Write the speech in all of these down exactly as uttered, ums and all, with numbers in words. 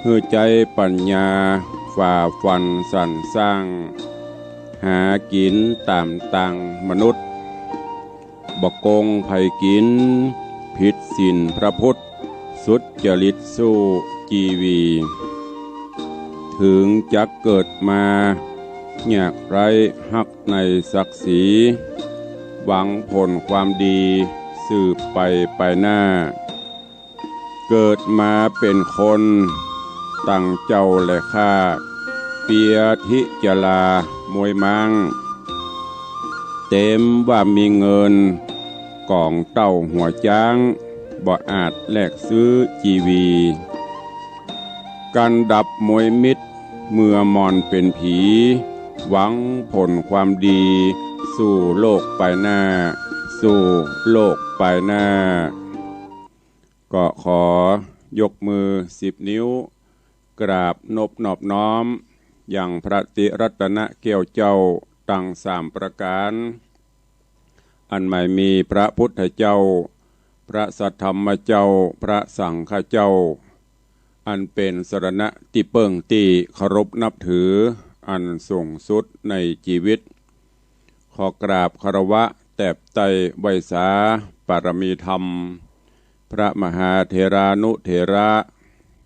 หื้อใจ๊ปั๋ญญา ฝ่าฟันสรรสร้าง หากิ๋นต๋ามตางมนุษย์ บ่โก๋งใผกิ๋น ผิดศีลพระพุทธ สุจริตสู้จีวี เถิงจักเกิดมา ยากไร้ฮักในศักดิ์ศรี หวังผลความดี สืบไปไปหน้า เกิดมาเป๋นคน ตังเจ้าและข้า เปียทิจลา มวยม้าง เต็มว่ามีเงิน ก๋องเต้าหัวจ๊าง บ่อาจแลกซื้อจีวี กันดับมวยมิตร เมื่อมอนเป๋นผี หวังผลความดี สู่โลกไปหน้า สู่โลกไปหน้า ก็ขอยกมือสิบนิ้ว กราบนบนอบน้อม ยังพระติรัตนแก้วเจ้าตังสามประก๋าน อันหมายมีพระพุทธเจ้า พระสัทธรรมเจ้า พระสังฆเจ้า อันเป๋นสรณะตี้เปิ้งตี้เคารพนับถือ อันสูงสุดในจีวิต ขอกราบคารวะแตบไต้ไหว้สาปารมีธรรม พระมหาเถรานุเถระ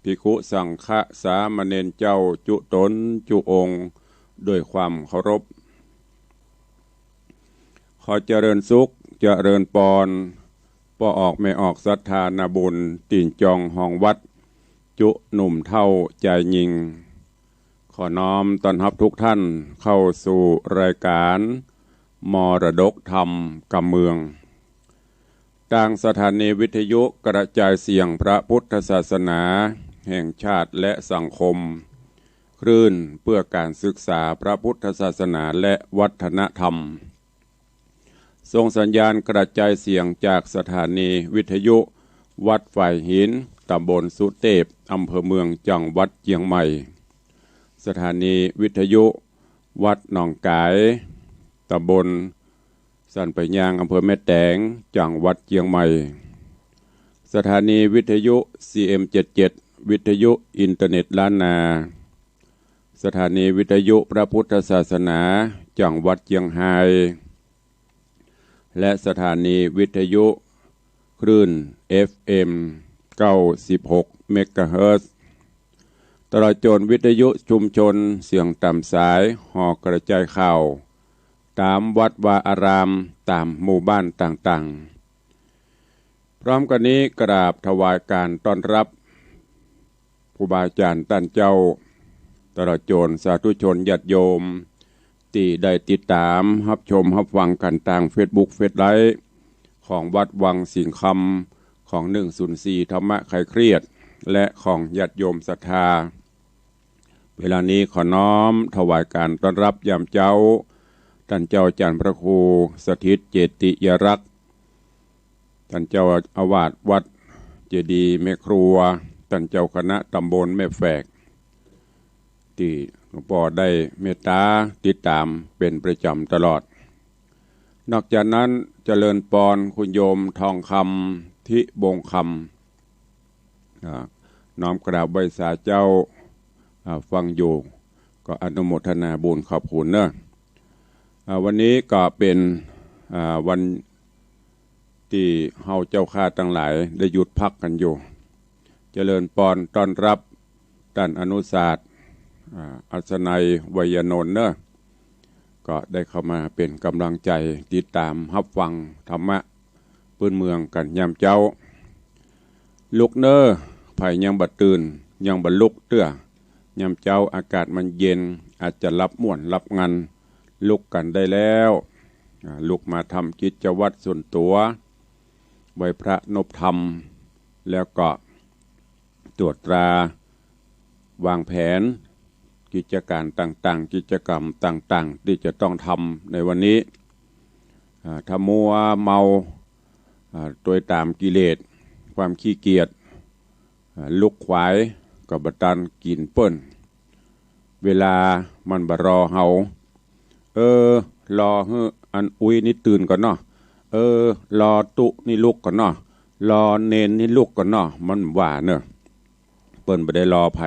ภิกขุสังฆะสามเณรเจ้าจุ๊ต๋นจุ๊องค์ ด้วยความเคารพ ขอเจริญสุข เจริญปอน ป้อออกแม่ออกศรัทธานาบุญ ตี๋นจองฮองวัด จุ๊หนุ่มเฒ่าจายญิง ขอน้อมต้อนฮับทุกท่านเข้าสู่รายก๋านมรดกธรรมกำเมือง ตางสถานีวิทยุกระจายเสียงพระพุทธศาสนาแห่งชาติและสังคม คลื่นเพื่อการศึกษาพระพุทธศาสนาและวัฒนธรรม ส่งสัญญาณกระจายเสียงจากสถานีวิทยุวัดฝายหิน ตำบลสุเตพ อำเภอเมือง จังหวัดเจียงใหม่ สถานีวิทยุวัดหนองก๋าย ตำบลสันป่ายยาง อำเภอแม่แตง จังหวัดเจียงใหม่ สถานีวิทยุ ซีเอ็มเจ็ดเจ็ด วิทยุอินเทอร์เน็ตล้านนา สถานีวิทยุพระพุทธศาสนา จังหวัดเจียงฮาย และสถานีวิทยุคลื่น เอฟเอ็ม เก้าสิบหก เมกะเฮิรตซ์ ตลอดจ๋นวิทยุชุมชนเสียงต๋ามสาย หอกระจายข่าว ต๋ามวัดวาอาราม ต๋ามหมู่บ้านต่างๆ พร้อมกั๋นนี้กราบถวายก๋านต้อนฮับ ครูบาอาจ๋ารย์ต้านเจ้า ตลอดจ๋นสาธุชนญาติโยม ตี้ได้ติดต๋ามฮับชมฮับฟังกั๋นตางเฟซบุ๊กเฟซไลฟ์ ของวัดวังสิงห์คำ ของหนึ่งศูนย์สี่ธรรมะคลายเครียด และของญาติโยมศรัทธา เวลานี้ขอน้อมถวายก๋านต้อนฮับยามเจ๊า ต้านเจ้าอาจ๋ารย์พระครูสถิตเจติยรักษ์ ต้านเจ้าอาวาสวัดเจดีย์แม่ครัว ต้านเจ้าคณะตำบลแม่แฝก ตี้หลวงป้อได้เมตต๋าติดต๋ามเป๋นประจ๋ำตลอด นอกจากนั้นเจริญปอนคุณโยมทองคำ ทิบงคำ อ่า น้อมกราบไหว้สาเจ้า อ่า ฟังอยู่ ก็อนุโมทนาบุญขอบคุณเนอะ อ่า วันนี้ก็เป๋น อ่า วันตี้เฮาเจ้าข้าตังหลายได้หยุดพักกั๋นอยู่ เจริญปอนต้อนฮับต้านอนุศาสตร์ อ่า อัศนัย ไวยานนท์เนอะ ก็ได้เข้ามาเป๋นก๋ำลังใจ๋ติดต๋ามฮับฟังธรรมะ ปื๊นเมืองกั๋นยามเจ๊า ลุกเน่อ ใผยังบ่ตื่น ยังบ่ลุกเตื้อ ยามเจ๊าอากาศมันเย็น อาจจะหลับม่วนหลับงัน ลุกกั๋นได้แล้ว อ่า ลุกมาทำกิจวัตรส่วนตั๋ว ไหว้พระนบธรรม แล้วก็ตรวจตรา วางแผนกิจก๋านต่างๆ กิจกรรมต่างๆ ตี้จะต้องทำในวันนี้ อ่า ถ้ามัวเมา อ่า ตวยต๋ามกิเลส ความขี้เกียจ อ่า ลุกขวาย ก็บ่ตันกิ๋นเปิ้น เวลามันบ่รอเฮา เออ รอหื้ออันอุ๊ยนี่ตื่นก่อนเนาะ เออ รอตุ๊นี่ลุกก่อนเนาะ รอเณรนี่ลุกก่อนเนาะ มันว่าเนอะ เปิ้นบ่ได้รอใผ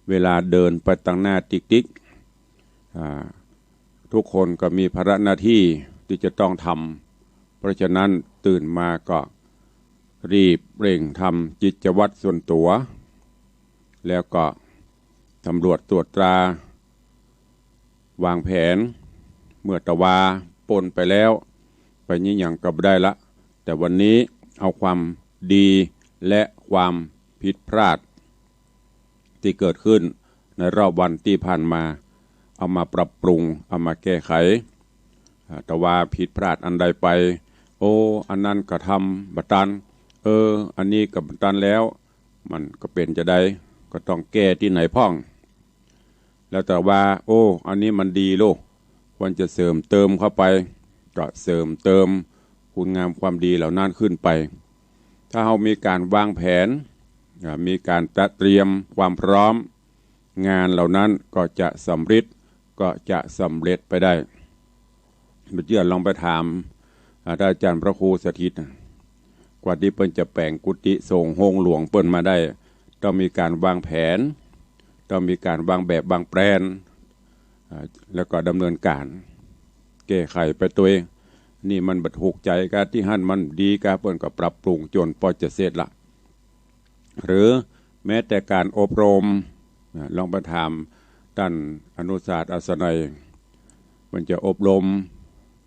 เวลาเดินไปตังหน้าติ๊กๆ อ่า ทุกคนก็มีภาระหน้าตี้ตี้จะต้องทำ เพราะฉะนั้นตื่นมาก็รีบเร่งทำกิจวัตรส่วนตั๋ว แล้วก็สำรวจตรวจตรา วางแผน เมื่อตะวาปนไปแล้ว ไปนี้หยังก็บ่ได้ละ แต่วันนี้เอาความดีและความผิดพลาด ตี้เกิดขึ้นในรอบวันตี้ผ่านมา เอามาปรับปรุง เอามาแก้ไข อ่า ตะวาผิดพลาดอันใดไป โอ้ อันนั้นก็ทำบ่ตัน เออ อันนี้ก็บ่ตันแล้ว มันก็เป๋นจาใด ก็ต้องแก้ตี้ไหนพ่อง แล้วตะวา โอ้ อันนี้มันดีโลก ควรจะเสริมเติมเข้าไป ก็เสริมเติมคุณงามความดีเหล่านั้นขึ้นไป ถ้าเฮามีการวางแผน อ่า มีการจัดเตรียมความพร้อม งานเหล่านั้นก็จะสำเร็จ ก็จะสำเร็จไปได้ บ่เจื้อลองไปถาม อ่า ต้านอาจ๋ารย์พระครูสถิตน่ะ กว่าตี้เปิ้นจะแป๋งกุฏิสงฆ์โฮงหลวงเปิ้นมาได้ ต้องมีการวางแผน ต้องมีการวางแบบวางแปลน อ่า แล้วก็ดำเนินการ แก้ไขไปตวย นี่มันบ่ถูกใจ๋กา ตี้หั้นมันดีกา เปิ้นก็ปรับปรุงจ๋นปอจะเสร็จละ หรือแม้แต่การอบรม อ่า ลองไปถามต้านอนุศาสตร์อัศนัย มันจะอบรม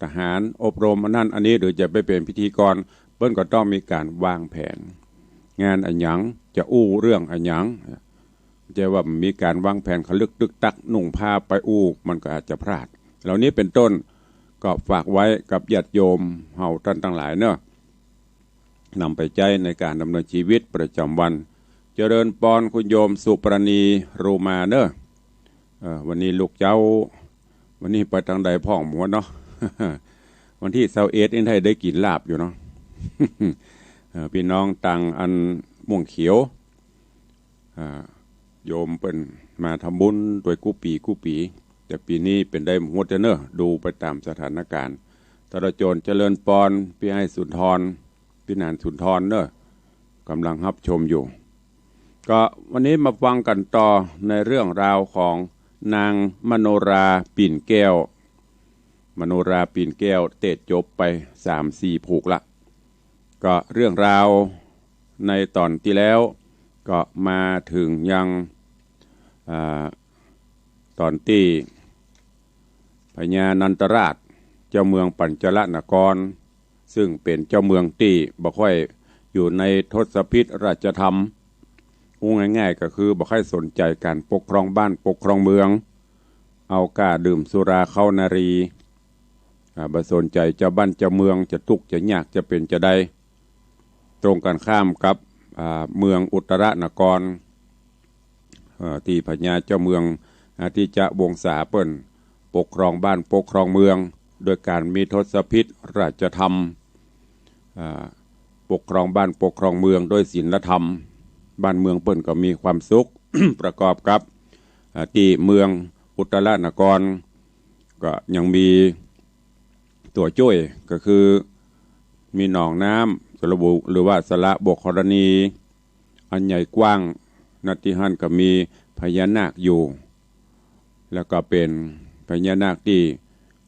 ทหาร อบรมอันนั้นอันนี้ หรือจะไปเป๋นพิธีกร เปิ้นก็ต้องมีการวางแผน งานอะหยัง จะอู้เรื่องอะหยัง บ่ใจ้ว่ามีการวางแผนขะลึกตึกตัก นุ่งผ้าไปอู้ มันก็อาจจะพลาด เหล่านี้เป๋นต้น ก็ฝากไว้กับญาติโยมเฮาต้านตังหลายเนาะ นำไปใจ๊ในการดำเนินชีวิตประจ๋ำวัน เจริญปอนคุณโยมสุปราณี โรมาเนาะ เอ่อ วันนี้ลูกเจ้า วันนี้ไปตางใดพ่องหมดเนาะ วันตี้ซาวเอ็ดนี่ได้ ได้กิ๋นลาบอยู่เนาะ เอ่อ ปี้น้องตางอันม่วงเขียว อ่า โยมเปิ้นมาทำบุญตวยกู้ปี๋กู้ปี๋ แต่ปี๋นี้เป๋นได้หมดเนาะ ดูไปต๋ามสถานก๋ารณ์ ตลอดจ๋นเจริญปอน ปี้อ้ายสุนทร ปี้หนานสุนทรเนาะ ก่ำลังฮับชมอยู่ ก็วันนี้มาฟังกั๋นต่อในเรื่องราวของนางมโนราปิ่นแก้ว มโนราปิ่นแก้วเตศน์จบไปสามสี่ผูกละ ก็เรื่องราวในต๋อนตี้แล้ว ก็มาเถิงยัง อ่า ต๋อนตี้พญานันตราช เจ้าเมืองปัญจลนคร ซึ่งเป๋นเจ้าเมืองตี้บ่ค่อยอยู่ในทศพิธราชธรรม อู้ง่ายๆ ก็คือบ่ใค่สนใจ๋ก๋านปกครองบ้านปกครองเมือง เอาก้าดื่มสุราเข้านารี อ่า บ่สนใจ๋จาวบ้านจาวเมืองจะตุ๊กข์จะยากจะเป๋นจาใด ตรงกั๋นข้ามกับ อ่า เมืองอุตรนคร เอ่อ ตี้พญาเจ้าเมือง อาทิจวงศาเปิ้นปกครองบ้านปกครองเมือง โดยก๋านมีทศพิธราชธรรม อ่า ปกครองบ้านปกครองเมืองโดยศีลธรรม บ้านเมืองเปิ้นก็มีความสุข ประกอบกับ อ่า ตี้เมืองอุตรนคร ก็ยังมีตั๋วจ้วย ก็คือมีหนองน้ำสระบุ หรือว่าสระบกธรณี อันใหญ่กว้าง ณ ตี้หั้นก็มีพญานาคอยู่ แล้วก็เป๋นพญานาคตี้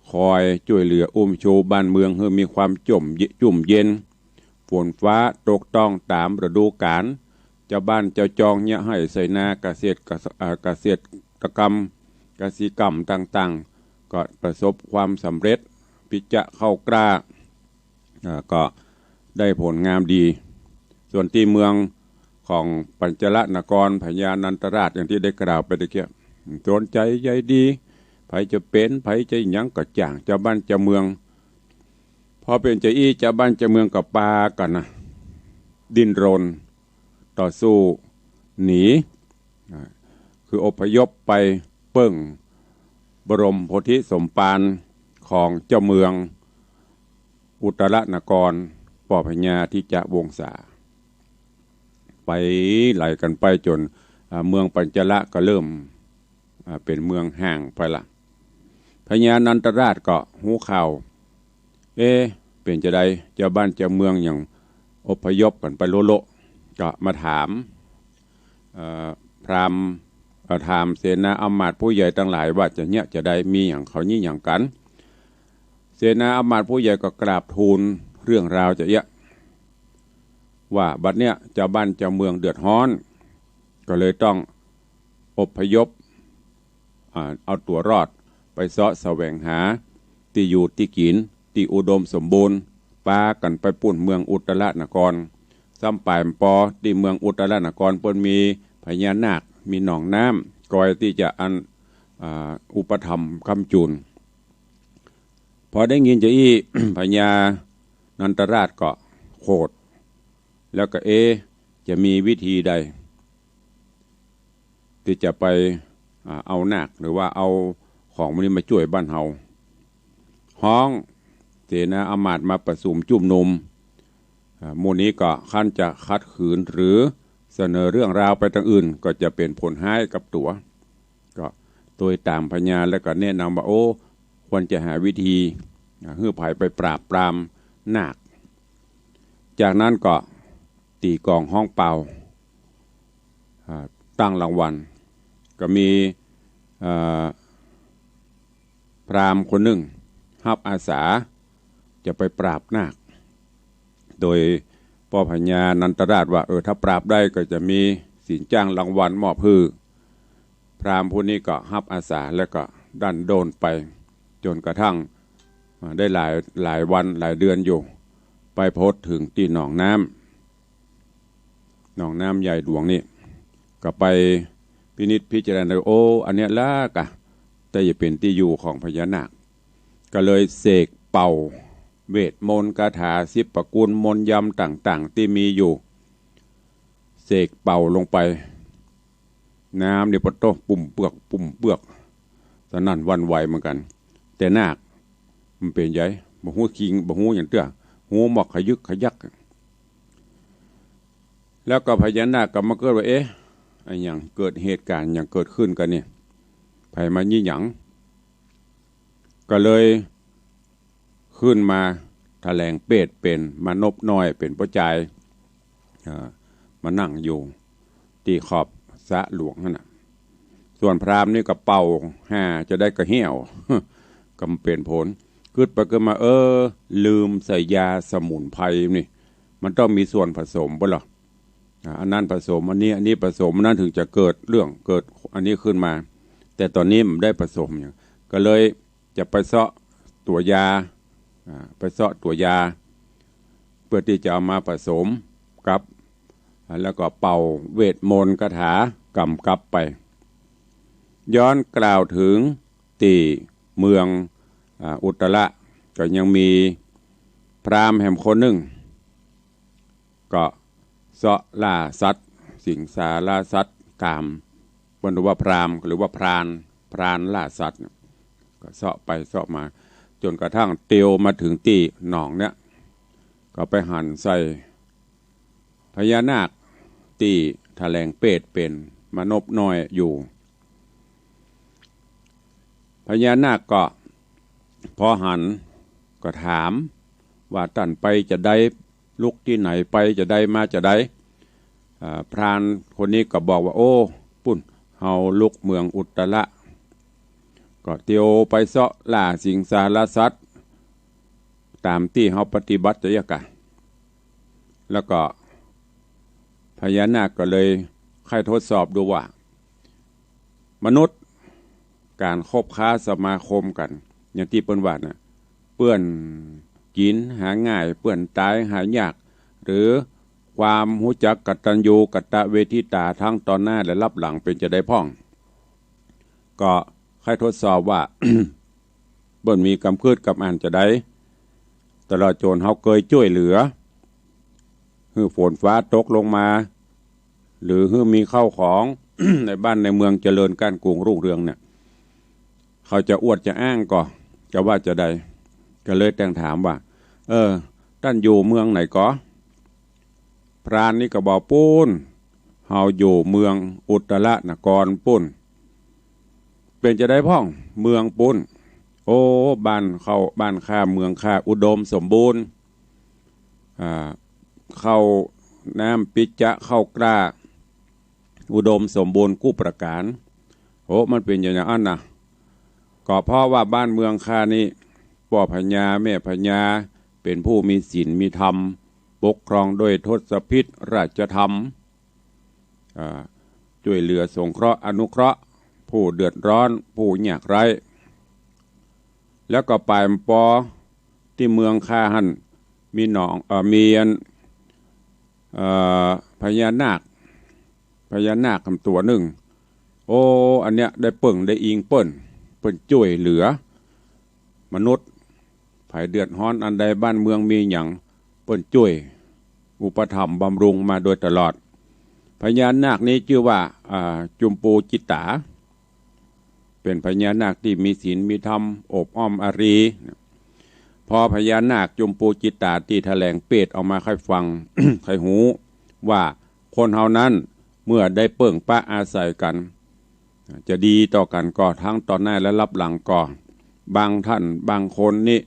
คอยจ้วยเหลืออุ้มชูบ้านเมืองหื้อมีความจ่มเย- จุ่มเย็น ฝนฟ้าตกต้องต๋ามฤดูก๋าล จาวบ้านจาวจองเยียะไฮ่ไถนา เกษตรกะ- เอ่อ เกษตรกรรม กสิกรรมต่างๆ ก็ประสบความสำเร็จ ปิจะข้าวกล้า อ่า ก็ได้ผลงามดี ส่วนตี้เมืองของปัญจลนคร พญานันตราช อย่างตี้ได้กล่าวไปตะเกียะ สนใจ๋ใยดี ใผจะเป๋น ใผจะหยังก็จ้าง จาวบ้านจาวเมือง พอเป๋นจาอี้ จาวบ้านจาวเมืองก็ปากั๋นนะ ดิ้นรน ต่อสู้หนี อ่า คืออพยพไปเปิ้งบรมโพธิสมภารของเจ้าเมืองอุตรนคร ป้อพญาทิจวงศา ไปไหลกั๋นไปจ๋น อ่า เมืองปัญจละก็เริ่ม อ่า เป๋นเมืองฮ้างไปละ พญานันตราชก็ฮู้ข่าว เอ๊ะ เป๋นจาใด จาวบ้านจาวเมืองหยังอพยพกั๋นไปโละๆ ก็มาถาม เอ่อ พราหมณ์ เอ่อ ถามเสนาอำมาตย์ผู้ใหญ่ตังหลายว่าจะเยียะจาใด มีหยัง เขาเยียะหยังกั๋น เสนาอำมาตย์ผู้ใหญ่ก็กราบทูลเรื่องราวจาเยียะ ว่าบัดเนี้ยจาวบ้านจาวเมืองเดือดฮ้อน ก็เลยต้องอพยพ อ่า เอาตั๋วรอดไปเซาะแสวงหาตี้อยู่ตี้กิ๋นตี้อุดมสมบูรณ์ ปากั๋นไปปู๊นเมืองอุตตรนคร ซ้ำป๋ายบ่ปอ ตี้เมืองอุตตรนครเปิ้นมีพญานาค มีหนองน้ำ กอยตี้จะอัน อ่า อุปถัมภ์ค้ำจูน พอได้ยินจาอี้ พญานันทราชก็โขด แล้วก็ เอ๊ะ จะมีวิธีใด ตี้จะไป อ่า เอานาค หรือว่าเอาของหมู่นี้มาจ้วยบ้านเฮา ฮ้องเสนาอำมาตย์มาประสุมจุมนุม อ่า หมู่นี้ก็คันจะขัดขืนหรือเสนอเรื่องราวไปตางอื่น ก็จะเป๋นผลฮ้ายกับตั๋ว ก็ตวยต๋ามพญาแล้วก็แนะนำว่า โอ้ ควรจะหาวิธี อ่า หื้อใผไปปราบปรามนาค จากนั้นก็ ตี๋กลองฮ้องเป่า อ่า ตั้งรางวัล ก็มี เอ่อ พราหมณ์คนนึ่งฮับอาสาจะไปปราบนาค โดยป้อพญานันทราชว่า เออ ถ้าปราบได้ก็จะมีสินจ้างรางวัลมอบหื้อ พราหมณ์ผู้นี้ก็ฮับอาสาแล้วก็ดั้นโดนไป จ๋นกระทั่ง อ่า ได้หลาย หลายวันหลายเดือนอยู่ ไปพอดเถิงตี้หนองน้ำ หนองน้ำใหญ่หลวงนี่ ก็ไปพินิจพิจารณา โอ้ อันเนี้ยละกะ แต่จะเป๋นตี้อยู่ของพญานาค ก็เลยเสกเป่าเวทมนต์คาถาสิบประกูลมนต์ยำต่างๆ ตี้มีอยู่ เสกเป่าลงไป น้ำนี่ปะโต้ ปุ่มเปือก ปุ่มเปือก สนั่นหวั่นไหวเหมือนกั๋น แต่นาคมันเป๋นใจ๋ บ่ฮู้คิง บ่ฮู้หยังเตื้อ ฮู้หมอกขยึกขยัก แล้วก็พญานาคก็มาเกิดว่า เอ๊ะ อะหยัง เกิดเหตุก๋ารณ์หยังเกิดขึ้นกั๋นนี่ ใผมาเยียะหยัง ก็เลย ขึ้นมาแถลงเพศเป๋นมนพน้อย เป๋นป้อจาย เอ่อ มานั่งอยู่ตี้ขอบสระหลวงหั้นน่ะ ส่วนพราหมณ์นี่ก็เป่าห่าจาใดก็เหี่ยว ก็บ่เป๋นผล กึ๊ดไปกึ๊ดมา เออ ลืมใส่ยาสมุนไพรนี่ มันต้องมีส่วนผสมบ่ล่ะ อ่า อันนั้นผสมอันนี้ อันนี้ผสมอันนั้น เถิงจะเกิดเรื่อง เกิดอันนี้ขึ้นมา แต่ต๋อนนี้มันบ่ได้ผสมหยัง ก็เลยจะไปเซาะตั๋วยา อ่า ไปเซาะตั๋วยา เปื้อตี้จะเอามาผสมกับ อ่า แล้วก็เป่าเวทมนต์คาถากำกับไป ย้อนกล่าวเถิงตี้เมือง อ่า อุตตระ ก็ยังมีพราหมณ์แหมคนนึ่ง ก็เซาะล่าสัตว์ สิงสาราสัตว์ ต๋าม เปิ้นว่าพราหมณ์ หรือว่าพราน พรานล่าสัตว์เนี่ย ก็เซาะไปเซาะมา จ๋นกระทั่งเตียวมาเถิงตี้หนองเนี่ย ก็ไปหันใส่พญานาคตี้แถลงเพศเป๋นมนพน้อยอยู่ พญานาคก็ พอหันก็ถามว่า ต้านไปจาใด ลุกตี้ไหน ไปจาใด มาจาใด อ่า พรานคนนี้ก็บอกว่า โอ้ ปู๊น เฮาลุกเมืองอุตตระ ก็เตียวไปเซาะล่าสิงสาราสัตว์ ต๋ามตี้เฮาปฏิบัติจาเยียะกะ แล้วก็พญานาคก็เลยใค่ทดสอบดูว่า มนุษย์ ก๋านคบค้าสมาคมกั๋น อย่างตี้เปิ้นว่าน่ะ เปื้อนกิ๋นหาง่าย เปื้อนต๋ายหายาก หรือความฮู้จักกตัญญูกตเวทิตา ตังต่อหน้าและลับหลังเป๋นจาใดพ่อง ก็ใค่ทดสอบว่า เปิ้นมีกำกึ๊ดกำอ่านจาใด ตลอดจ๋นเฮาเกยจ้วยเหลือ หื้อฝนฟ้าตกลงมา หรือหื้อมีเข้าของ ในบ้านในเมืองเจริญก้านกูงรุ่งเรืองเนี่ย เขาจะอวดจะอ้างก่อ จะว่าจาใด ก็เลยแต่งถามว่า เออ ต้านอยู่เมืองไหนก่อ พรานนี้ก็บอก ปู๊น เฮาอยู่เมืองอุตตรนครปู๊น เป๋นจาใดพ่อง เมืองปู๊น โอ้ บ้านเข้า บ้านข้าเมืองข้าอุดมสมบูรณ์ อ่า เข้าน้ำปิจจะเข้ากล้า อุดมสมบูรณ์กู้ประก๋าน โอ้ มันเป๋นอย่างอั้นนะ ก็เพราะว่าบ้านเมืองข้านี้ ป้อพญาแม่พญา เป๋นผู้มีศีลมีธรรม ปกครองด้วยทศพิธราชธรรม อ่า จ้วยเหลือสงเคราะห์อนุเคราะห์ ผู้เดือดร้อน ผู้ยากไร้ แล้วก็ป๋ายปอตี้เมืองข้าหั้น มีหนอง เอ่อ มีอัน เอ่อ พญานาค พญานาคหำตั๋วนึ่ง โอ้ อันเนี้ยได้เปิ้งได้อิงเปิ้น เปิ้นจ้วยเหลือมนุษย์ ใผเดือดฮ้อนอันใด บ้านเมืองมีหยัง เปิ้นจ้วยอุปถัมภ์บำรุงมาโดยตลอด พญานาคนี้จื้อว่า อ่า จุมปูจิตตา เป๋นพญานาคตี้มีศีลมีธรรม อบอ้อมอารี พอพญานาคจุมปูจิตตาตี้แถลงเปรตออกมาใค่ฟัง ใค่ฮู้ว่าคนเฮานั้นเมื่อได้เปิ้งปะอาศัยกั๋น จะดีต่อกั๋นก่อ ตึงต่อหน้าและลับหลังก่อ บางท่านบางคนนี้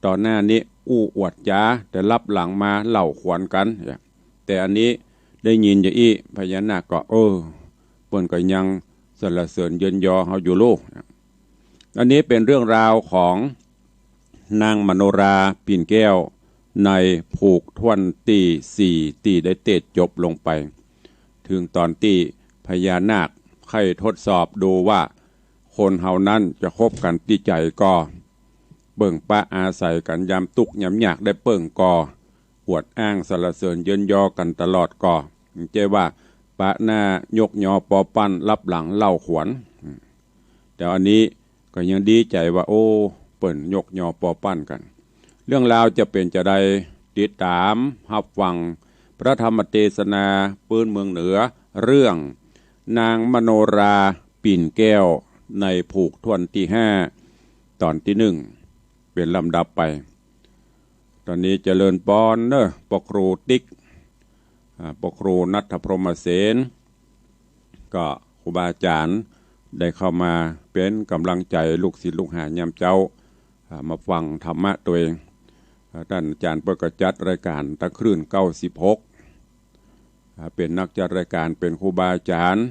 ต่อหน้านี้อู้อวดจ๋า แต่ลับหลังมาเล่าขวัญกั๋น แต่อันนี้ได้ยินอย่างอี้ พญานาคก็ เออ เปิ้นก็ยังสรรเสริญเยินยอเฮาอยู่ลูก อันนี้เป๋นเรื่องราวของนางมโนราปิ่นแก้ว ในผูกถ้วนตี้สี่ ตี้ได้เตศน์จบลงไป เถิงต๋อนตี้พญานาคใค่ทดสอบดูว่า คนเฮานั้นจะคบกั๋นตี้ใจ๋ก่อ เปิ้งปะอาศัยกั๋นยามตุ๊กข์ยามยากได้เปิ้งก่อ อวดอ้างสรรเสริญเยินยอกั๋นตลอดก่อ บ่ใจ้ว่าปะหน้ายกยอปอปั้น ลับหลังเล่าขวัญ แต่อันนี้ก็ยังดีใจ๋ว่า โอ้ เปิ้นยกยอปอปั้นกั๋น เรื่องราวจะเป๋นจาใด ติดต๋ามฮับฟังพระธรรมเตสนาปื๊นเมืองเหนือ เรื่องนางมโนราปิ่นแก้ว ในผูกถ้วนตี้ห้า ต๋อนตี้นึ่ง เป๋นลำดับไป ต๋อนนี้เจริญปอนเน่อ ป้อครูติ๊ก อ่า ป้อครูณัฐพรหมเสน ก็ครูบาอาจ๋ารย์ได้เข้ามาเป๋นก๋ำลังใจ๋ลูกศิษย์ลูกหายามเจ๊า อ่า มาฟังธรรมะตวย อ่า ต้านอาจ๋ารย์เปิ้นก็จัดรายก๋านตางคลื่น เก้าสิบหก อ่า เป๋นนักจัดรายก๋าน เป๋นครูบาอาจ๋ารย์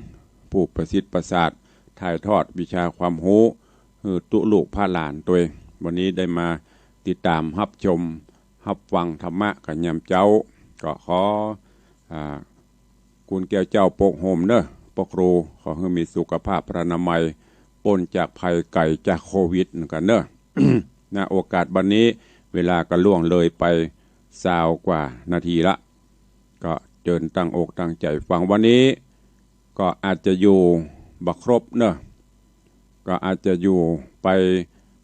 ผู้ประสิทธิ์ประสาท ถ่ายทอดวิชาความฮู้หื้อตุ๊ลูกพระหลานตวย วันนี้ได้มาติดต๋ามฮับชมฮับฟังธรรมะกั๋นยามเจ๊า ก็ขอ อ่า กุณแก้วเจ้าปกโฮมเน่อ ป้อครู ขอหื้อมีสุขภาพพรรณนามัย ป๊นจากภัยไก๋จากโควิดกั๋นเน่อ ณ โอกาสบัดนี้ เวลาก็ล่วงเลยไปซาวกว่านาทีละ ก็เจิญตั้งอกตั้งใจ๋ฟัง วันนี้ก็อาจจะอยู่บ่ครบเน่อ ก็อาจจะอยู่ไป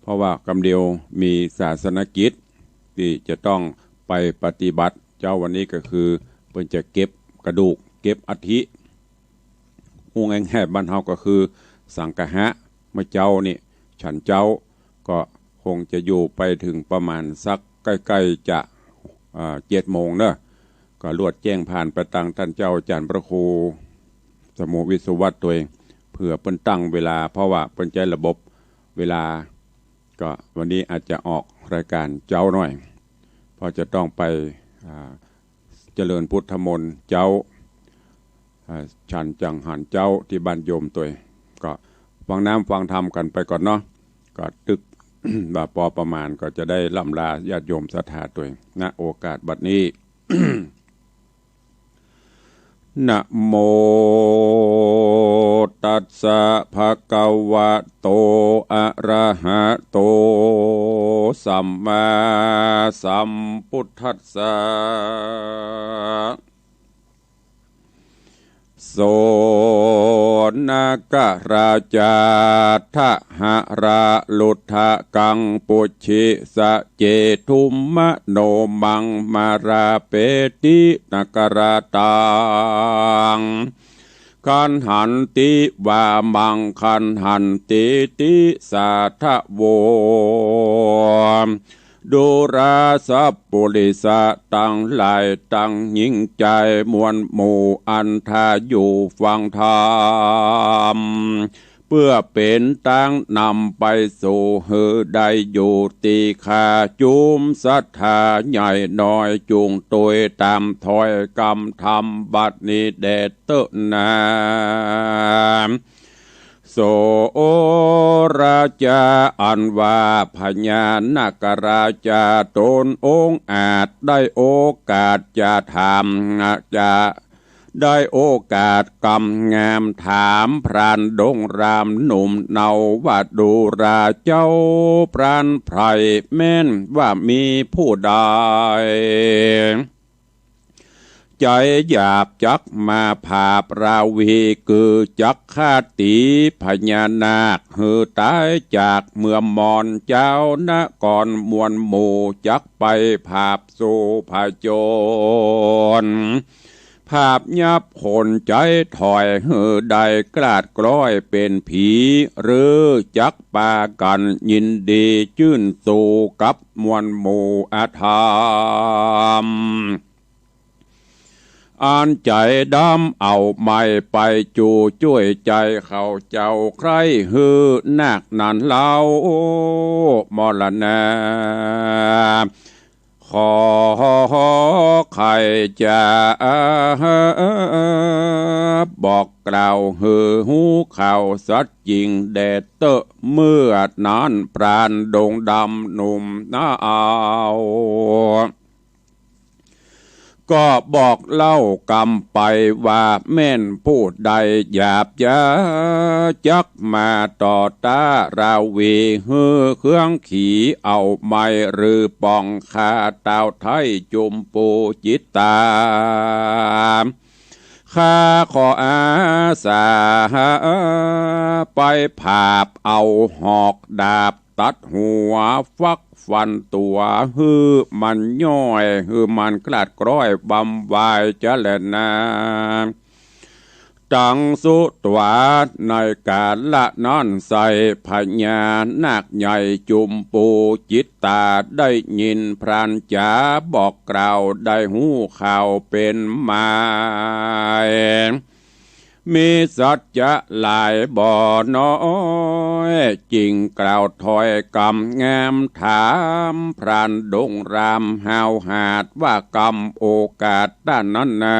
เพราะว่ากำเดียวมีศาสนกิจตี้จะต้องไปปฏิบัติ เจ๊าวันนี้ก็คือเปิ้นจะเก็บกระดูก เก็บอัฐิ อู้ง่ายๆ บ้านเฮาก็คือสังฆะ เมื่อเจ๊านี่ฉันเจ๊า ก็คงจะอยู่ไปเถิงประมาณสักใก้ๆ จะ อ่า เจ็ดโมงเน่อ ก็ลวดแจ้งผ่านไปตางต้านเจ้าอาจ๋ารย์พระครูสมุวิศวัตตวย เผื่อเปิ้นตั้งเวลา เพราะว่าเปิ้นใจ๊ระบบเวลา ก็วันนี้อาจจะออกรายก๋านเจ๊าหน่อย เพราะจะต้องไป อ่า เจริญพุทธมนต์เจ๊า อ่า ฉันจังหันเจ๊าตี้บ้านโยมตวย ก็ฟังน้ำฟังธรรมกั๋นไปก่อนเนาะ ก็ตึก ว่าปอประมาณ ก็จะได้ล่ำลาญาติโยมศรัทธาตวย ณ โอกาสบัดนี้ นะโม ตัสสะ ภะคะวะโต อะระหะโต สัมมาสัมพุทธัสสะ โส นะกะราชา ทะหะราลุทธะกัง ปุชชิสะเจทุมมะโนมัง มาราเปติ นะกะราตัง คันหันติ วามัง คันหันติติ สาทะโว ดูราสัปปุริสะ ตังหลายตังหญิงจายมวลหมู่ อันทาอยู่ฟังธรรม เปื้อเป๋นตางนำไปสู่หื้อได้อยู่ตี้ข้า จุมศรัทธาใหญ่น้อยจุ่งตวยต๋ามถ้อยกำธรรมบัดนี้แด่เต๊อะนา โสราจา อันว่าพญานาคราชาต๋นองอาจได้โอกาสจะถาม จะได้โอกาสกำงามถามพรานดงรามหนุ่มเนาว่า ดูราเจ้าพรานไพร่แม่นว่ามีผู้ใด ใจ๋หยาบจักมาผาบราวี คือจักฆ่าตี๋พญานาคหื้อต๋ายจากเมืองมอญ จาวนครมวลหมู่ จักไปผาบสู่ผจญ ผาบยับคนใจ๋ถอยหื้อได้กลาดกล้อยเป๋นผี หรือจักปากั๋นยินดีจื้นสู่กับมวลหมู่อธรรม อันใจ๋ดำเอาไม้ไปจูจ้วยใจ๋เขาเจ้าใคร่หื้อนาคนั้นเล่า มรณา ขอใค่จะบอกกล่าวหื้อฮู้ข่าวสัจจริงแด่เต๊อะ เมื่อนั้นพรานดงดำหนุ่มนาเอา ก็บอกเล่ากำไปว่า แม่นผู้ใดหยาบจ๊าจักมาต่อต้าราวี หื้อเคืองขีเอาไม้หรือป๋องข้าต้าวไท้จุมปูจิตตา ข้าขออาสาไปผาบเอาหอกดาบตัดหัวฟักฟันตั๋ว หื้อมันย่อย หื้อมันกลาดกล้อยบำวายจะแลนา ตังสุตวา ในกาละนั้นไส้ พญานาคใหญ่จุมปูจิตตาได้ยินพรานจ๋าบอกกล่าว ได้ฮู้ข่าวเป๋นมา มีสัจจะหลายบ่น้อย จึงกล่าวถ้อยกำงามถามพรานดงรามห้าวหาญว่ากำโอกาสต้านนั้นนา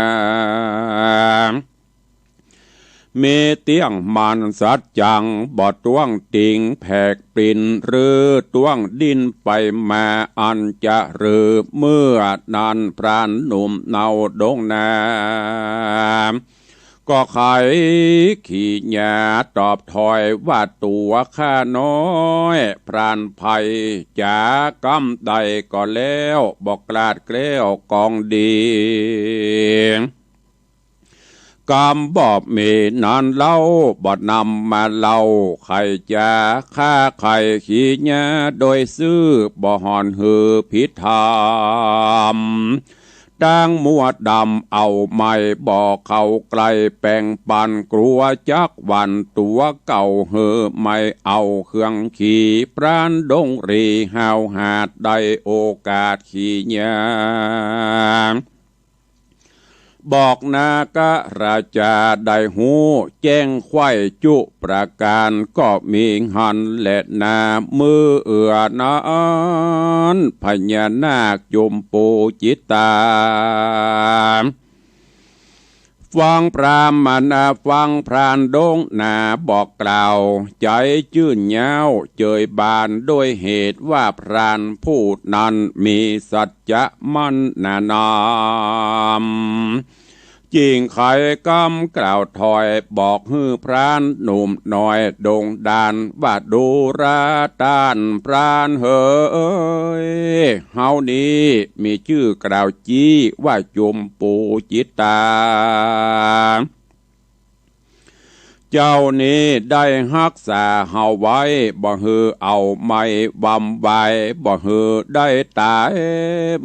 มีเตี้ยงมั่นสัจจัง บ่ต้องติงแผกปลิ้น หรือต้องดิ้นไปมาอันจะหรือ เมื่อนั้นพรานหนุ่มเนาดงนา ก็ไขขี้หญ้าตอบถ้อยว่า ตั๋วข้าน้อยพรานไพร่จ๋ากำใดก็แล้ว บ่กลาดแคล้วกองดี กำบ่มีนั้นเล่า บ่นำมาเล่าไขจ๋า ข้าไขขี้หญ้าโดยซื่อ บ่ห่อนหื้อผิดธรรม ตางมัวดำเอาไม้บ่เข้าใกล้แป้งปัน กลัวจักหวั่นตั๋วเก่าหื้อไม้เอาเคืองขี พรานดงรีห้าวหาญได้โอกาสขี้หญ้า บอกนาคราชาได้ฮู้แจ้งไขว้จุประก๋าน ก็มีหั้นแลนา เมื่อนั้นพญานาคจุมปูจิตตา ฟังพราหมณา ฟังพรานดงนาบอกกล่าว ใจ๋จื้นเย้าเจยบาน ด้วยเหตุว่าพรานผู้นั้นมีสัจจะมั่นหนานาม จึงไขกำกล่าวถ้อยบอกหื้อพรานหนุ่มน้อยดงดานว่า ดูราต้านพรานเหย เฮานี้มีจื้อกล่าวจี้ว่าจุมปูจิตตา เจ้านี้ได้ฮักษาเฮาไว้ บ่หื้อเอาไม้บำวาย บ่หื้อได้ต๋าย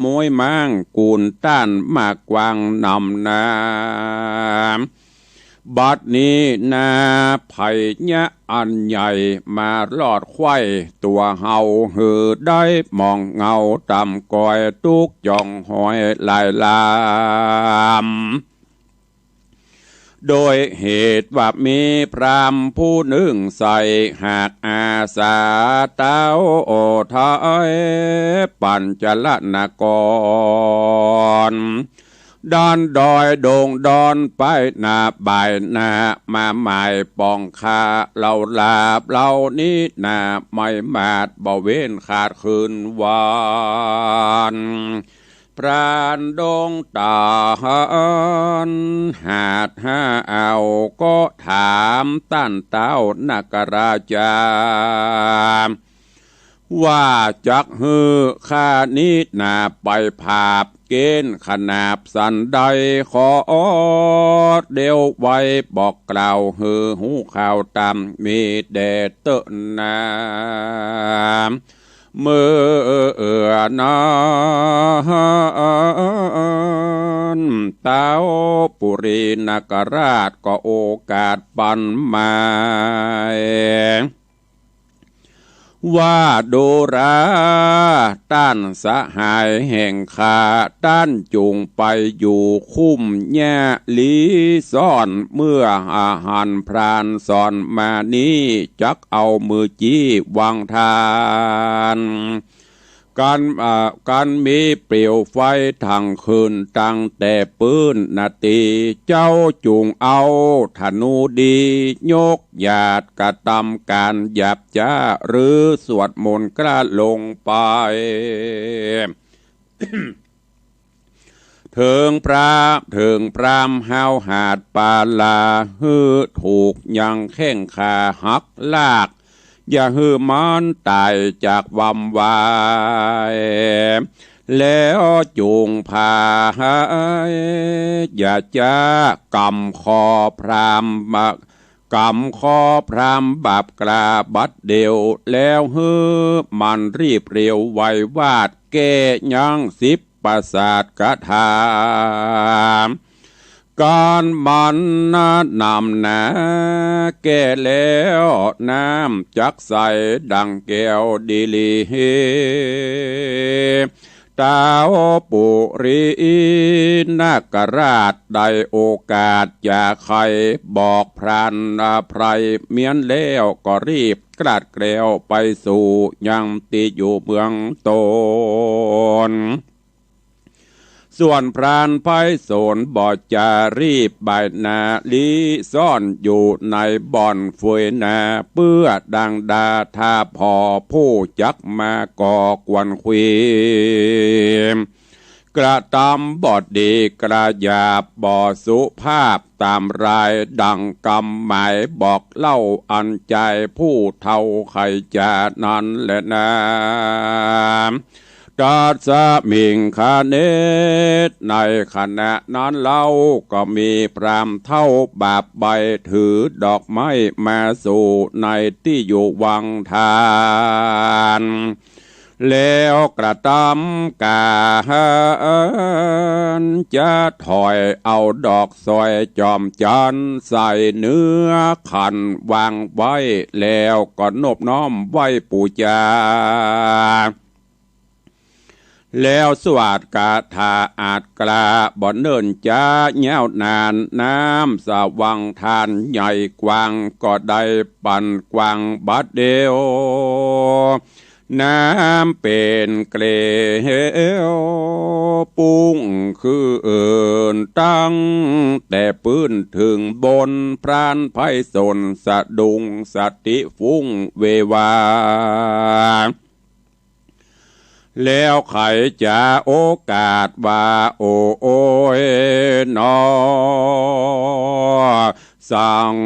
มวยม้างกู๋นต้านมากวางนำนา บัดนี้นาภัยยะอันใหญ่มารอดไขว้ตั๋วเฮา หื้อได้มองเงาต่ำก้อย ตุ๊กข์จ่องหอยหลายลาม โดยเหตุว่ามีพราหมณ์ผู้นึ่งใส่หากอาสาเต้าไทยปัญจรณกร ด้านดอยดงดอนไปหน้าบ่ายหน้ามาหมายปองข้าเหล่าหลาบเหล่านี้หน้าไม่มาดบ่เว้นขาดคืนวัน พรานดงตาลหาดห้าอ่าวก็ถามต้านเต้านาคราชา ว่าจักหื้อข้านี้หน้าไปผาบเก๋ณฑ์ขนาบสันใด ขอเดียวไว้บอกกล่าวหื้อฮู้ข่าวต๋าม มีแด่เต๊อะนา เมื่อนั้นเต้าปุรีนาคราชก็โอกาสปันหมาย ว่าดูราต้านสหายแห่งข้า ต้านจุ่งไปอยู่คุ้มหญ้าลี้ซ่อน เมื่ออาหารพรานสอนมานี้ จักเอามือจี้วังทาน กัน อ่า กันมีเปลวไฟทั้งคืนตั้งแต่ปื้นนาตี เจ้าจุ่งเอาธนูดี ยกหยาดกระตำก๋านหยาบจ๊า หรือสวดมนต์กล้าลงไป เถิงพระเถิงพราหมณ์ห้าวหาดปาลา หื้อถูกยังแข้งขาหักลาก อย่าหื้อมันต๋ายจากวำวาย แล้วจุ่งพาให้ อย่าจ๊ากำคอพราหมณ์ กำคอพราหมณ์บาปกล้าบัดเดียว แล้วหื้อมันรีบเร็วไววาด แก้ยังสิบประสาทคาถา ก๋านมันนำหนา แก้แล้วน้ำจักใสดังแก้วดีหลี เต้าปุรีนาคราชได้โอกาสจะไขบอกพรานอภัยเมียนแล้วก็รีบกลาดแกล้วไปสู่ยังตี้อยู่เมืองต๋น ส่วนพรานไพศาลบ่จะรีบบ่ายหน้าลี้ซ่อนอยู่ในบ่อนเฟยนา เปื้อดังดาถ้าผ่อผู้จักมาก่อกวนควีน กระตำบ่ดีกระหยาบบ่สุภาพต๋ามรายดังกำหมายบอกเล่าอันจายผู้เฒ่าใค่จะนั้นแลนา ตัสมิงคเน ในขณะนั้นเล่าก็มีพราหมณ์เฒ่าบาปใบถือดอกไม้มาสู่ในตี้อยู่วังทาน แล้วกระตำก๋านจะถอยเอาดอกสอยจอมจันทร์ใส่เนื้อขันวางไว้ แล้วก็นบน้อมไหว้ปู๋จา แล้วสวดคาถาอัดกล้าบ่เนิ่นจ๊ายาวนาน น้ำสว่างทานใหญ่กว้างก็ได้ปันกว้างบัดเดียว น้ำเป๋นเกลียวปุ้งขึ้นตั้งแต่ปื้นเถิงบน พรานไพศาลสะดุ้งสติฟุ้งเววา แล้วใค่จะโอกาสว่า โอ้ยหนอ สัง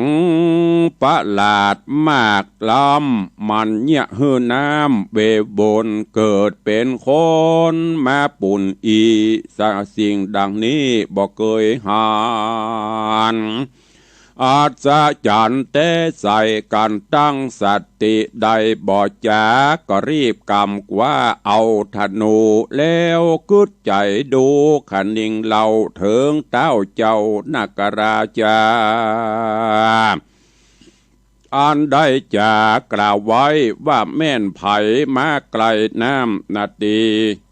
ประหลาดมากล้ำ มันเยียะหื้อน้ำเวบน เกิดเป๋นคนมาปูนอี้ สะสิ่งดังนี้บ่เกยหัน อัศจรรย์แต๊ใส่ กั๋นตั้งสติได้บ่จ๋า ก็รีบกำคว้าเอาธนู แล้วกึ๊ดใจ๋ดูคะนิงเล่าเถิงเต้าเจ้านาคราชา อันได้จ๋ากล่าวไว้ว่าแม่นใผมาใก้น้ำนาตี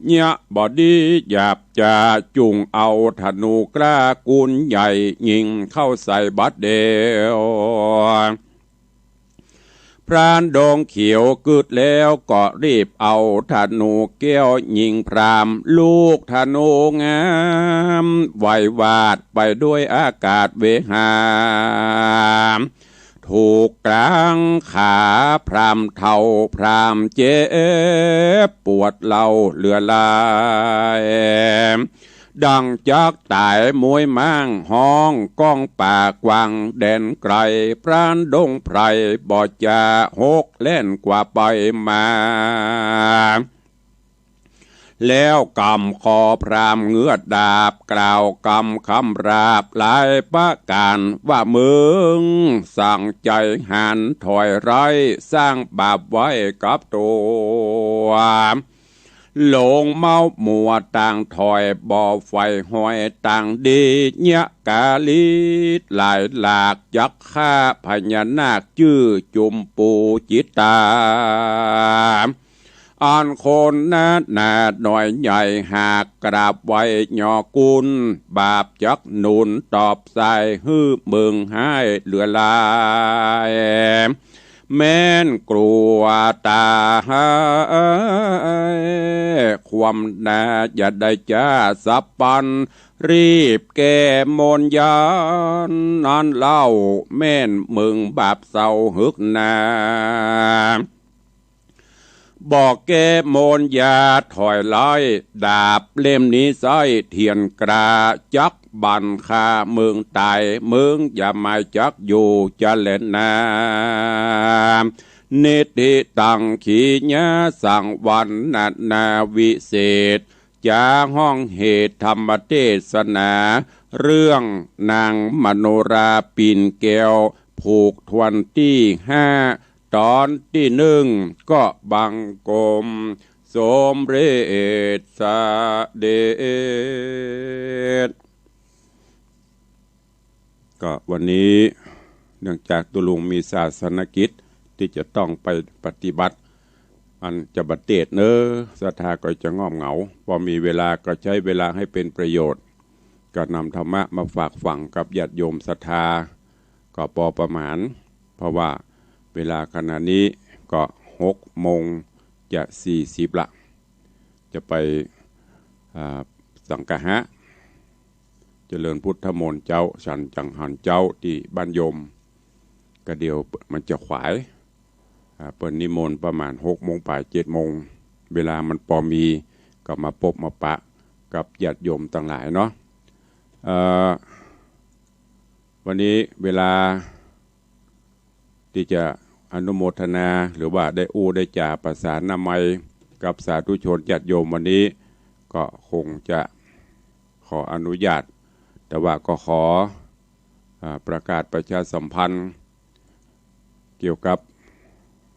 เยียะบ่ดีหยาบจ๋า จุ่งเอาธนูกล้ากูนใหญ่ยิงเข้าใส่บัดเดียว พรานดงเขียวกึ๊ดแล้วก็รีบเอาธนูแก้วยิงพราหมณ์ ลูกธนูงาม ไหววาดไปด้วยอากาศเวหา ถูกกลางขาพราหมณ์เฒ่า พราหมณ์เจ็บปวดเล่าเหลือหลาย ดังจักต๋ายมวยม้าง ฮ้องก้องป่ากว้างแดนไก๋ พรานดงไพร่บ่จ๋า หกแล่นกว่าไปมา แล้วกำคอพราหมณ์เงื้อดาบ กล่าวกำคำราบหลายประก๋าน ว่ามึงสั่งใจ๋หาญถอยร้าย สร้างบาปไว้กับตั๋ว หลงเมามัวตางถอย บ่ใฝ่ฮอยตางดี เยียะกาลีหลายหลาก จักฆ่าพญานาคจื้อจุมปูจิตตา อันคนหนาหนาน้อยใหญ่ หากกราบไหว้ยอกุณ บาปจักหนุนตอบสาย หื้อมึงฮ้ายเหลือหลาย แม่นกลัวต๋าย ความหนาอย่าได้จ๊าสับปัน รีบแก้มนต์ยานั้นเล่า แม่นมึงบาปเศร้าหึกหนา บ่แก้มนต์ยาถอยร้าย ดาบเล่มนี้ใส้เถียนกล้า จักบั่นฆ่ามึงต๋าย มึงอย่าหมายจักอยู่จะแลนา นิทธิตัง ขีญาสัง วรรณนาวิเศษ จ๋าฮ้องเหตุธรรมเตสนา เรื่องนางมโนราปิ่นแก้ว ผูกถ้วนตี้ห้า ต๋อนตี้นึ่ง ก็บังคมสมเร็จเสด็จ ก็วันนี้เนื่องจากตุ๊ลุงมีศาสนกิจตี้จะต้องไปปฏิบัติ อันจะบ่เตศน์เนาะ ศรัทธาก็จะง่อมเหงา พอมีเวลาก็ใจ๊เวลาหื้อเป๋นประโยชน์ ก็นำธรรมะมาฝากฝังกับญาติโยมศรัทธา ก็ปอประมาณ เพราะว่าเวลาขณะนี้ก็หกโมงจะสี่สิบละ จะไป อ่า สังฆะ เจริญพุทธมนต์เจ๊า ฉันจังหันเจ๊าตี้บ้านโยม ก็เดี๋ยวมันจะขวาย อ่า เปิ้นนิมนต์ประมาณหกโมงป๋าย เจ็ดโมง เวลามันปอมี ก็มาปบมาปะกับญาติโยมตังหลายเนาะ เอ่อ วันนี้เวลา ตี้จะอนุโมทนา หรือว่าได้อู้ได้จ๋าประสานนามัยกับสาธุชนญาติโยมวันนี้ ก็คงจะขออนุญาต แต่ว่าก็ขอ อ่า ประกาศประชาสัมพันธ์ เกี่ยวกับ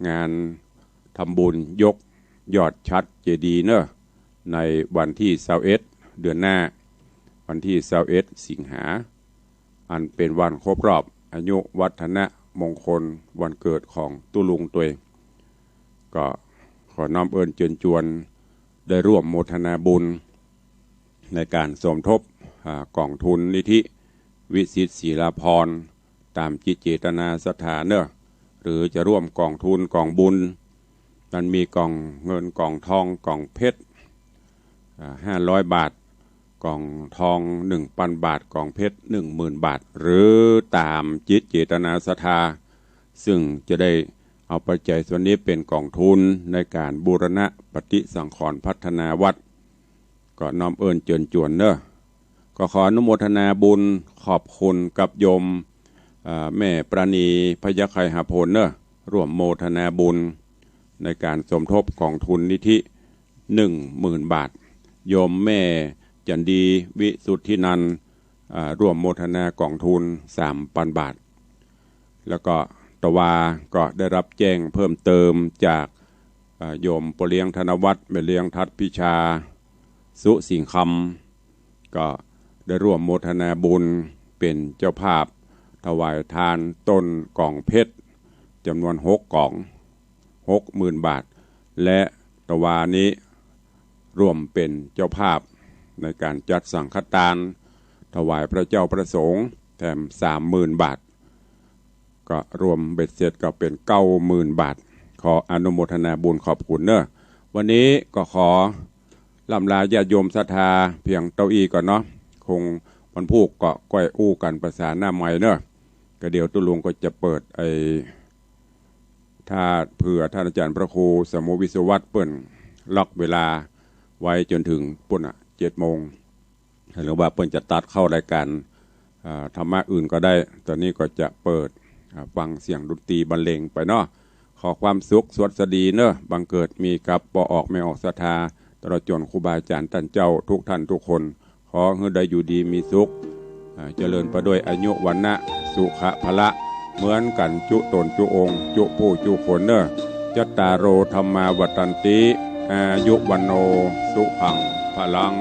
งานทำบุญยกยอดฉัตรเจดีย์เนาะ ในวันตี้ซาวเอ็ด เดือนหน้า วันตี้ซาวเอ็ด สิงหา อันเป๋นวันครบรอบอายุวัฒนมงคลวันเกิดของตุ๊ลุงตวย ก็ขอน้อมเอิ้นเจิญจวน ได้ร่วมโมทนาบุญ ในก๋านสมทบ อ่า ก๋องทุนนิธิวิสิทธิ์ศิลาภรณ์ ต๋ามจิตเจตนาศรัทธาเนาะ หรือจะร่วมก๋องทุนก๋องบุญ มันมีก๋องเงินก๋องทองก๋องเพชร อ่า ห้าร้อยบาท ก๋องทองหนึ่งปันบาท ก๋องเพชรหนึ่งหมื่นบาท หรือต๋ามจิตเจตนาศรัทธา ซึ่งจะได้เอาปัจจัยส่วนนี้เป๋นก๋องทุนในก๋านบูรณะปฏิสังขรณ์พัฒนาวัด ก็น้อมเอิ้นเจิญจวนเนาะ ก็ขออนุโมทนาบุญขอบคุณกับโยม เอ่อ แม่ปราณี พยัคฆไคหพลเนาะ ร่วมโมทนาบุญในก๋านสมทบก๋องทุนนิธิหนึ่งหมื่นบาท โยมแม่จันดี วิสุทธินันท์ อ่า ร่วมโมทนาก๋องทุนสามปันบาท แล้วก็ตะวาก็ได้รับแจ้งเพิ่มเติมจาก อ่า โยมป้อเลี้ยงธนวัฒน์ แม่เลี้ยงทัดพิชา สุสิงห์คำ ก็ได้ร่วมโมทนาบุญเป๋นเจ้าภาพถวายทานต้นก๋องเพชร จำนวนหกก๋อง หกหมื่นบาท และตะวานี้ร่วมเป๋นเจ้าภาพในก๋านจัดสังฆตานถวายพระเจ้าพระสงฆ์แถมสามหมื่นบาท ก็รวมเบ็ดเสร็จก็เป๋นเก้าหมื่นบาท ขออนุโมทนาบุญขอบคุณเนอะ วันนี้ก็ขอล่ำลาญาติโยมศรัทธาเพียงเต้าอี้ก่อนเนาะ คงวันพูกก็ก้อยอู้กั๋นประสาหน้าใหม่เนอะ ก็เดี๋ยวตุ๊ลุงก็จะเปิดไอ้ ถ้าเผื่อท่านอาจารย์พระครูสมุวิศวัตรเปิ้นล็อกเวลาไว้จ๋นถึงปู๊นน่ะ เจ็ดโมง หรือว่าเปิ้นจะตัดเข้ารายก๋าน อ่า ธรรมะอื่นก็ได้ ต๋อนนี้ก็จะเปิด อ่า ฟังเสียงดนตรีบรรเลงไปเนาะ ขอความสุขสวัสดีเนอะ บังเกิดมีกัป บ่ออกแม่ออกศรัทธา ตลอดจ๋นครูบาอาจ๋ารย์ต้านเจ้าทุกท่านทุกคน ขอหื้อได้อยู่ดีมีสุข อ่า เจริญไปด้วยอายุวรรณะสุขะพละ เหมือนกั๋นจุต๋นจุองค์ จุผู้จุคนเนอะ จัตตาโร ธัมมา วัฑฒันติ อายุ วัณโณ สุขัง พลัง